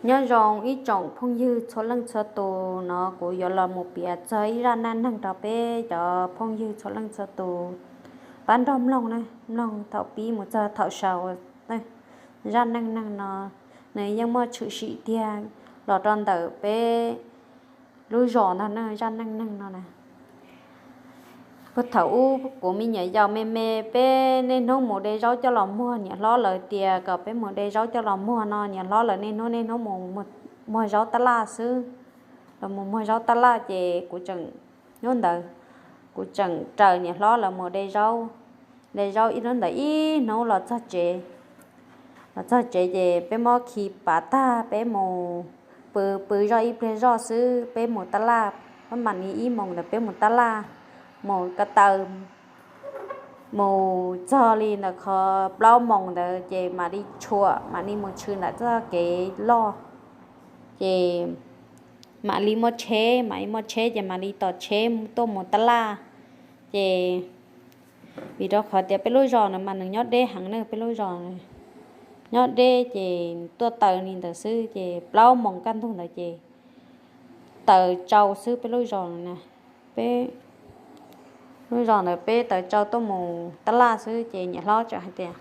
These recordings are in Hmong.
Nyob zoo ib tsoom phooj ywg txhua leej txhua tus no, kuv yuav los mus piav txog ib zaj neej neeg rau peb cov phooj ywg txhua leej txhua tus pab nrog mloog ne, mloog thaum pib mus txog thaum xaus. Zaj neej neeg no nws yeej muaj tshwm sim tiag los rau ntawm peb lub zos ntag ne, zaj neej neeg no na. Puag thaum ub kuv me nyuam yaus me me, peb niaj hnub mus de zaub coj los muag, niam hlob lawv tias kom peb mus de zaub coj los muag no, niam hlob lawv niaj hnub niaj hnub mus muag zaub tab laj xwb. Los mus muag zaub tab laj ces kuv tseem, hnub ntawd kuv tseem raws niam hlob lawv mus de zaub, de zaub ib hnub ntawd ib hnub los txog tsev. Los txog tsev ces peb muab khi pav tag, peb mus pw, pw zoj ib pliag zoj xwb, peb mus tab laj, peb mam li ib moos ntawd peb mus tab laj, mus ko taw, mus txog li ntawm qhov plaub moos ntawd ces mam li tshuam, mam li mus tshwm ntawm txoj kev loj, ces mam li muaj tsheb, mam li muaj tsheb ces mam li tos tsheb tuaj mus tab laj. Ces vim rau qhov tias peb lub zos no mas nws nyob deb heev na, peb lub zos nyob deb ces tuaj taws li ntawd xwb ces plaub moos kaj ntug ntawd ces taws tsau xwb peb lub zos no na. Peb lub zos ntawd peb taws tsau tuaj mus tab laj xwb ces niam hlob tseem hais tias,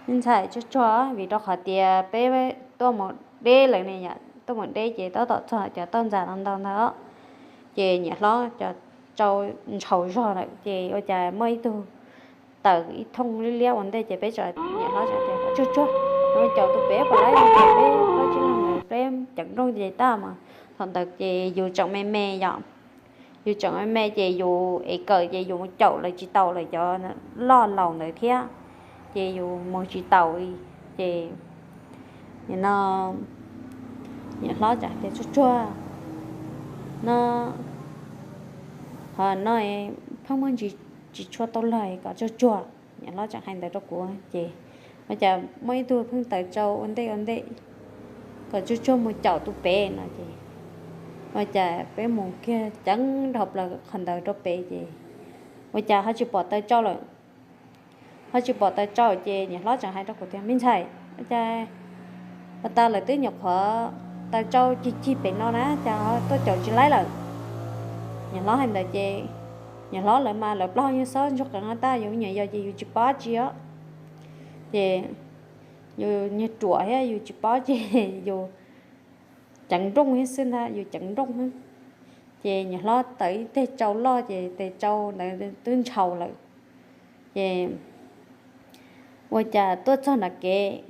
me ntxhais, tsuag tsuag, vim rau qhov tias peb tuaj mus deb lawm ne yom, tuaj mus deb ces tab tom txog cov toj ntxas ntau ntau ntag. Ces niam hlob cov tsau ntshaus zog lawm ces ua cas muaj ib tug taws ib thooj liab liab ua ntej ces peb tseem, niam hlob tseem tias, tsuag tsuag, caum tus pem puas laib, peb plaub tsib leeg ntawd peb ceev nrooj ces tag mas. Thaum ntawd ces yus tseem me me yom, yus tseem me me ces yus ev kawm ces yus mus caum lawv tsis taus lawm, cov loj laus ntawd thiab, ces yus mus tsis taus li. Ces nim no niam hlob tseem tias, tsuag tsuag, no, qhov no pheej muaj ntsis tsis tshua tau luag, kom tsuag tsuag. Niam hlob tseem hais ntawd rau kuv ces ua cas muaj ib tug pheej taws tsau ua ntej ua ntej, kom tsuag tsuag mus caum tus pem no ces ua cas peb mus kiag ceev dhau plaws qhov ntawd rau pem ces ua cas ho tsis pom taws tsau lawm. Ho tsis pom taws tsau ces niam hlob tseem hais rau kuv tias, me ntxhais, ua cas ua tas lawv twb nyuam qhuav taws tsau cig cig pem no na, cas tuaj caum tsis laib lawm? Niam hlob hais ntawd ces niam hlob lawv mas lawv plaub hau yeej xob ntsuag qees no tag, yus me nyuam yaus ces yus tsis paub dab tsi os. Ces yus niag ruam thiab yus tsis paub ces yus ceev nrooj thiab xwb ntag, yus ceev nrooj xwb. Ces niam hlob taws ib teg tsau loj ces tes tsau ntawd twb ntshaus lawm. Ces ua cas tuaj txog nram kev,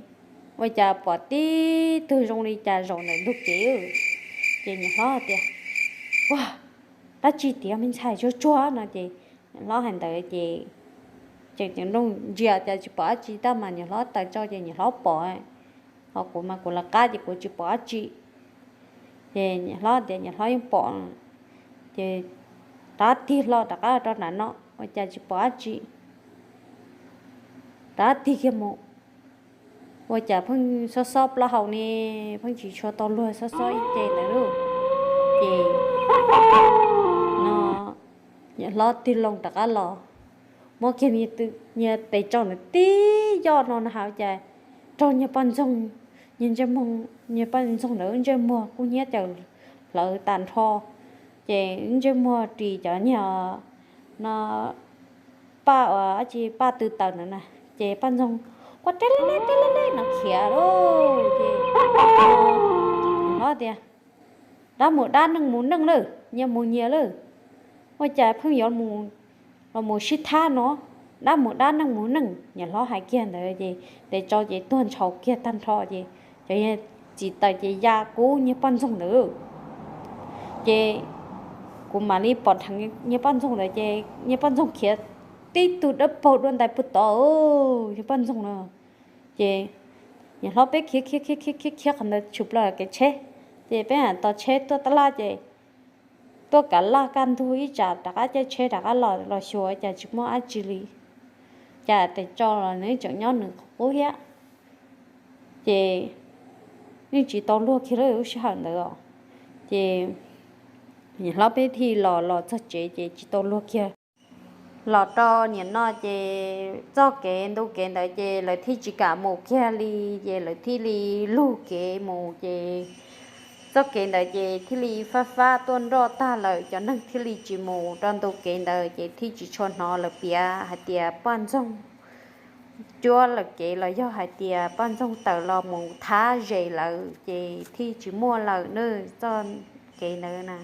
ua cas pom tib tug zoo li cas zaum ntawm ntug kev. Ces niam hlob tias, ua, dab tsi tiag me ntxhais, tsuag tsuag no ces niam hlob hais ntawd ces tseem ceev nrooj ntsia cas tsis pom dab tsi, tab mas niam hlob taws tsau ces niam hlob pom, ho kuv mas kuv lawv qab ces kuv tsis pom dab tsi. Ces niam hlob tias niam hlob yeej pom, ces rov tig hlo rov qab rau nram no ua cas tsis pom dab tsi. Rov tig kiag mus, ua cas pheej xob xob plaub hau ne, pheej tsis tshua tau luag, xob xob ib ce ntawd lauj. Ces no niam hlob tig loo rov qab los, muab kiag niag tes tsau ntawd tib yoj no na has cas raug niag poj ntxoog, niag ntsej muag, niag poj ntxoog ntawd ntsej muag kub hnyiab caws hlawv tag nrho. Ces ntsej muag ris cov niag no paj uas dab tsi paj tw taws ntawd na, ces poj ntxoog quaj teb leb teb leb no khiav lauj. Ces niam hlob tias, dab mus dab neej mus neej lawm, nyias mus nyias lawm, ua cas pheej yuav los mus sib thab no, dab mus dab neej mus neej. Niam hlob hais kiag ntawd ces tes tsau ces tuag ntshaus kiag tag nrho ces cov niag txiv taws ces ya kub niag poj ntxoog ntawd. Ces kuv mam li pom dheev niag poj ntxoog ntawd ces niag poj ntxoog khiav tib tug dawb paug dua ntais puag tod, niag poj ntxoog na. Ces niam hlob peb khiav khiav khiav khiav khiav khiav qhov ntawd tshwm plaws kev tsheb, ces peb mam tos tsheb tuaj tab laj ces tuaj kav laj kaj ntug ib tsam rov qab caij tsheb rov qab los, los xyuas cas tsis muaj dab tsi li. Cas tes tsau los nws tseem nyob nws qub thiab. Ces yeej tsis tau luag kiag lub sij hawm ntawd os. Ces niam hlob peb thiaj los, los txog tsev ces tsis tau luag kiag. Los rau nim no ces txoj kev ntu kev ntawd ces lawv thiaj tsis kam mus kiag li, ces lawv thiaj li lug kev mus ces txoj kev ntawd ces thiaj li fab fab tuaj nroj tag lawm, cov neeg thiaj li tsis mus rau ntu kev ntawd ces thiaj tsis tshua hnov lawv piav hais tias poj ntxoog cuab lawv kev los yog hais tias poj ntxoog tawm los mus thab zes lawm ces thiaj tsis muaj lawm na, txoj kev ntawd na.